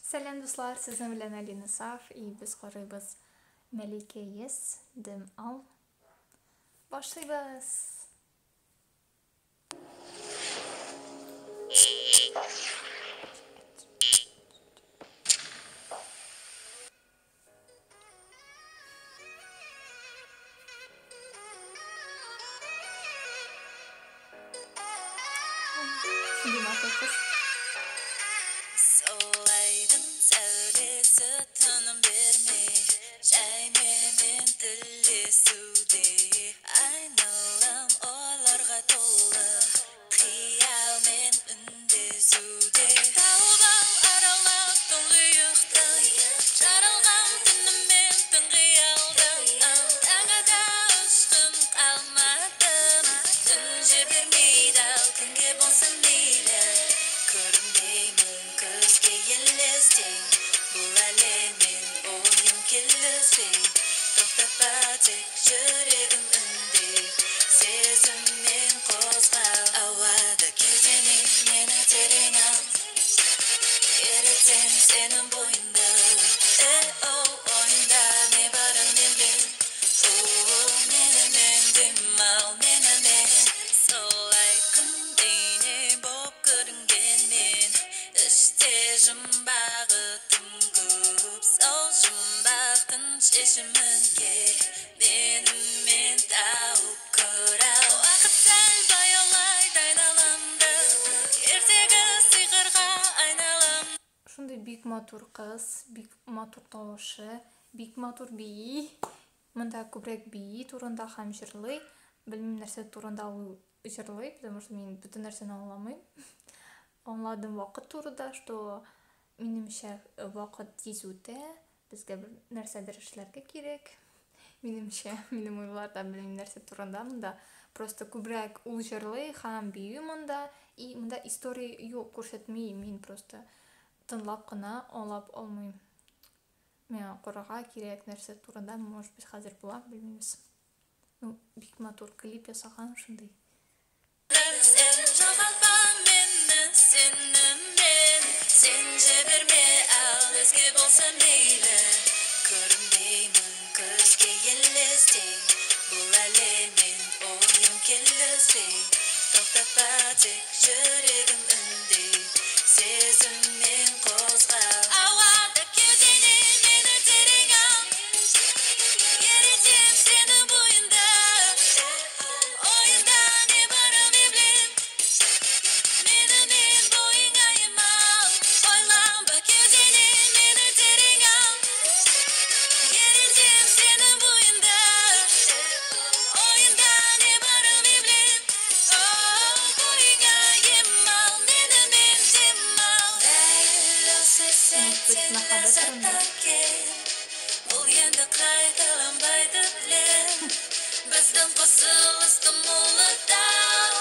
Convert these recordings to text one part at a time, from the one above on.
Сәлам, дуслар, сезнең белән Алина Саф, и без карыйбыз Мәликә Ес, Дем Ал. Башлыйбыз! Шундый матур кыз. Сол айдың сәулесі тыным бермей, жайменен тілдесуде. Айналам ойларға толы, қиялмен үндесуде. Тауып ал, аралап тұңғиықтан, жаралған түнімен түн қиялдан. Таңы да ұшқын қалмадым, түн жібермейді ау, күнге болса мейлі. Көрінбеймін көзге елестей, бұл әлеммен ойым келіспей. Тоқтатпа тек, жүрегім үндей, сезіммен қозғал. Ауада кеудеме мені терең ал, ерітем сенің бойыңды. Е-оу, ойыңда не барын мен біл, оу, менімен демал, менімен. Сол айқын бейне боп көрінгенмен, іште жұмбағы тым көп. Сол жұмбақтың шешімін кел, менімен тауып көр ау. Уақыт сәл баяулайды айналамды, ертегі сиқырға айналам. Шундый бик матур кыз, бик матур тавышы, бик матур бии. Монда күбрәк бии турында һәм җырлый. Белмим, нәрсә турында ул җырлый, потому что мин бөтен нәрсәне аңламыйм. Аңладым вакыт турында, что, минемчә, вакыт тиз үтә, безгә бер нәрсәдер эшләргә кирәк. Минемчә, минем уйларда, белмим, нәрсә турында монда. Просто күбрәк ул җырлый һәм бию монда, и монда история юк, күрсәтми, мин просто тыңлап кына аңлап алмыйм. Миңа карарга кирәк нәрсә турында, может быть, хәзер була, белмибез. Ну, бик матур клип ясаган шундый. Сен жоғалтпа мені сеніммен, сен жіберме ал, өзге болса мейлі. Көрінбеймін көзге елестей, бұл әлеммен ойым келіспей. Тоқтатпа тек, жүрегім үндей, сезіммен қозғал. Ауада кеудеңе мені терең ал, ерітем сені бойында. Ойында не барын мен білем, менімен бойыңа ем ал. Ойланба, кеудеңе мені терең ал, ерітем сені бойында. Ойында не барын мен білем, оу, бойыңа ем ал, менімен демал. Дәл осы Может быть, сәттен мәхәббәт турында. ләззат кел, бұл енді қайталанбайды білем. Біздің қосылысты мұңлы тау.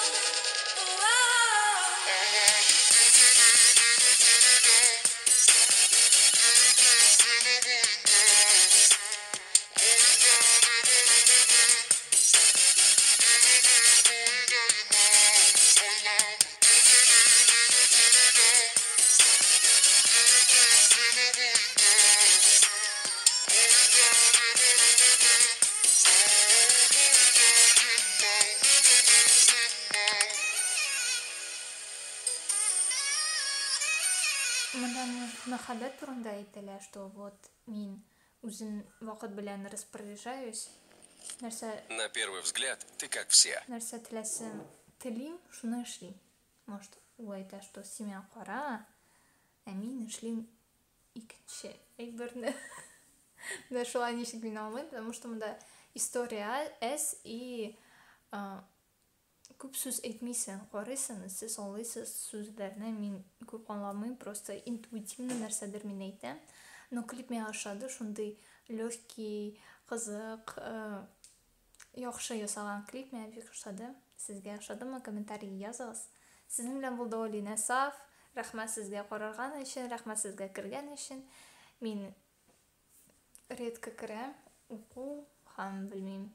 Монда, может, мәхәббәт турында әйтелә, что вот мин үзен вакыт белән распоряжаюсь. Нәрсә На первый взгляд, ты как все. нәрсә теләсәм, телим, шуны эшлим. Может, ул әйтә, что син миңа кара, ә мин эшлим икенче әйберне. Менә шулай ничек мин аңлыйм, потому что монда история әз и күп сүз әйтмисең, карыйсың, сез аңлыйсыз сүзләрне, мин күп аңламыйм, просто интуитивно нәрсәдер мин әйтәм. Но клип миңа ошады, шундый легкий, кызык, яхшы ясалган клип миңа бик ошады. Сезгә ошадымы? Комментарий языгыз. Сезнең белән булды Алина Саф. Рәхмәт сезгә карарган өчен, рәхмәт сезгә кергән өчен. Мин редко керәм, уку һәм белмим.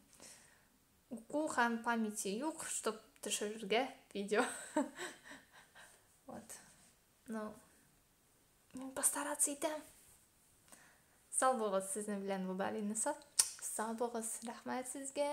Уку һәм памяти юк, чтоб төшерергә видео. Вот. Ну, Мин постараться итәм. Сау булыгыз, сезнең белән булды Алина Сат. Сау булыгыз, рәхмәт сезгә.